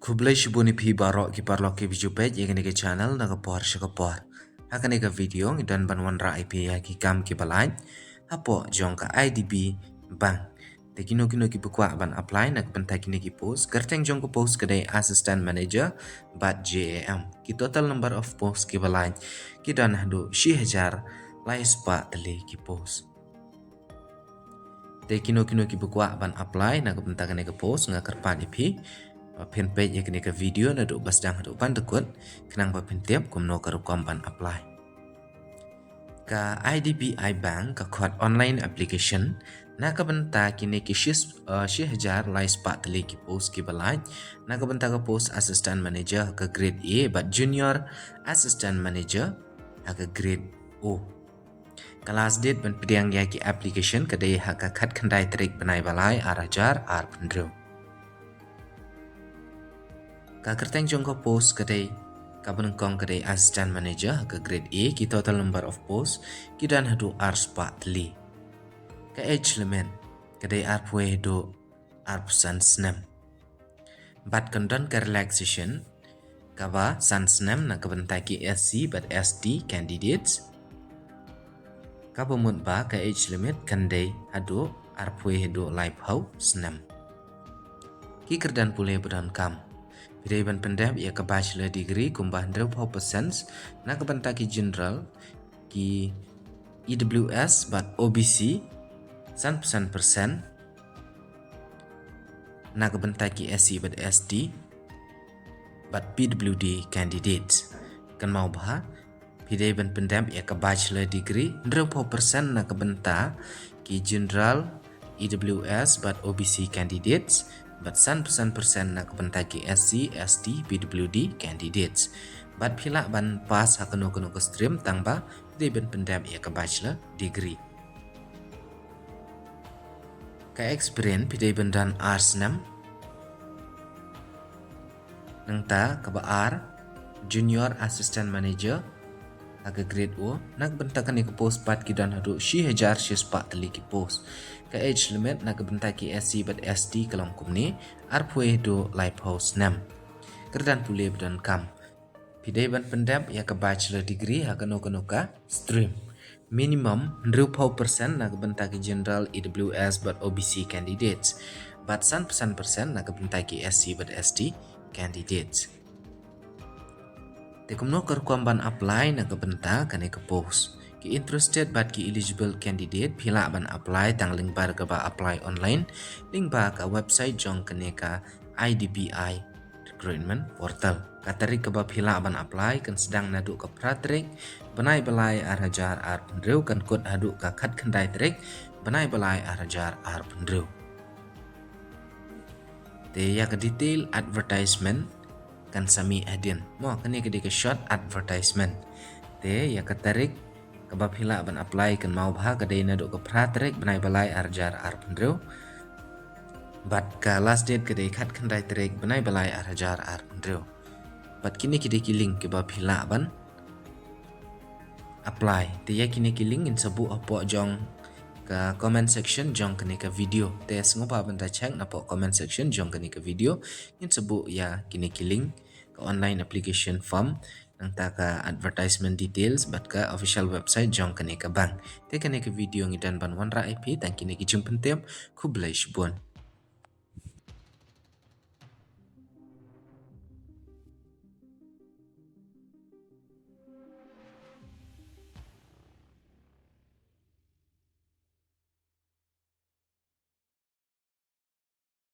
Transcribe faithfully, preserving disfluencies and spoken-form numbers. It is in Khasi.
Khublei shibun ïa phi baroh ki paralok kiba ju peit ïa kane ka channel na ka por sha ka por. Ha kane ka video ngi don ban wanrah ïa phi ïa ki kam kiba lait hapoh jong ka I D B Bank. Te kino kino kiba kwah ban apply na ka bynta kine ki post, kyrteng jong ka post ka dei Assistant Manager bad J A M. Ki total number of post kiba lait ki don haduh shi hajar lai spah tylli ki post. Te kino kino kiba kwah ban apply na ka bynta kane ka post, nga kyrpad ïa phi ba phin peit ïa kane ka video naduh ba sdang haduh ban da kut, khnang ba phin tip kumno ka rukom ban apply. Ka I D B I Bank ka khot online application na ka bynta kine ki shi, eh, shi hajar lai spah tylli ki post kiba lait, na ka bynta ka post Assistant Manager ha ka grade A bad Junior Assistant Manager ha ka grade O. Ka last date ban pdiang ïa ki application ka dei ha ka khatkhyndai tarik bnai ba lai ar hajar arphew hynriew. Ka kyrteng jong ka post ka dei, kaba nyngkong ka dei Assistant Manager ha ka grade A, ki total number of post ki don haduh ar spah tylli. Ka age limit ka dei arphew haduh arphew san snem. Bad kan don ka relaxation kaba san snem na ka bynta ki S C bad S T candidates. Kaba mut ba ka age limit kan dei haduh arphew haduh laiphew snem. Ki kyrdan pule ba donkam. Phi dei ban pyndep ïa ka bachelor degree kumba hynriewphew percent na ka bynta ki general, ki E W S bad O B C, sanphew san percent na ka bynta ki S C bad S T bad P W D candidates. Kynmaw ba phi dei ban pyndep ïa ka bachelor degree, hynriewphew percent na ka bynta ki general, E W S bad O B C candidates, bad sanphew san percent na ka bynta ki S C, S T, P W D candidates. Bad phi lah ban pass ha kano kano ka stream tang ba phi dei ban pyndep ïa ka bachelor degree. Ka experience phi dei ban don ar snem. Nangta kaba ar, Junior Assistant Manager ha ka grade O, na ka bynta kane ka post pat ki don haduh shi hajar shi spah tylli ki post. Ka age limit na ka bynta ki S C bad S T ka long kumne, arphew haduh laiphew snem. Kyrdan pule ba donkam. Phi dei ban pyndep ïa ka bachelor degree ha kano kano ka stream. Minimum hynriewphew percent na ka bynta ki general, E W S bad O B C candidates. Bad sanphew san percent na ka bynta ki S C bad S T candidates. Te kumno ka rukom ban apply na ka bynta kane ka post? Ki interested bad ki eligible candidate phi lah ban apply tang lyngba kaba apply online lyngba ka website jong kane ka I D B I recruitment portal. Ka tarik kaba phi lah ban apply kan sdang naduh ka phra tarik bnai ba lai ar hajar arphew hynriew, kan kut haduh ka khatkhyndai tarik bnai ba lai ar hajar arphew hynriew. Te ïa ka detail advertisement kan sa mih hadien. Mo, kane ka dei ka short advertisement. Te ïa ka tarik kaba phi lah ban apply kynmaw ba ka dei naduh ka phra tarik bnai ba lai ar hajar arphew hynriew. Bad ka last date ka dei khatkhyndai tarik bnai ba lai ar hajar arphew hynriew. Bad kine ki dei ki link kiba phi lah ban apply. Te ïa kine ki link ngin sa buh hapoh jong ka comment section jong kane ka video. Te sngewbha ban da check napoh comment section jong kane ka video. Ngin sa buh ïa kine ki link, ka online application form, nangta ka advertisement details bad ka official website jong kane ka bank. Te kane ka video ngi don ban wanrah ïa phi tang kine ki jingpyntip. Khublei shibun.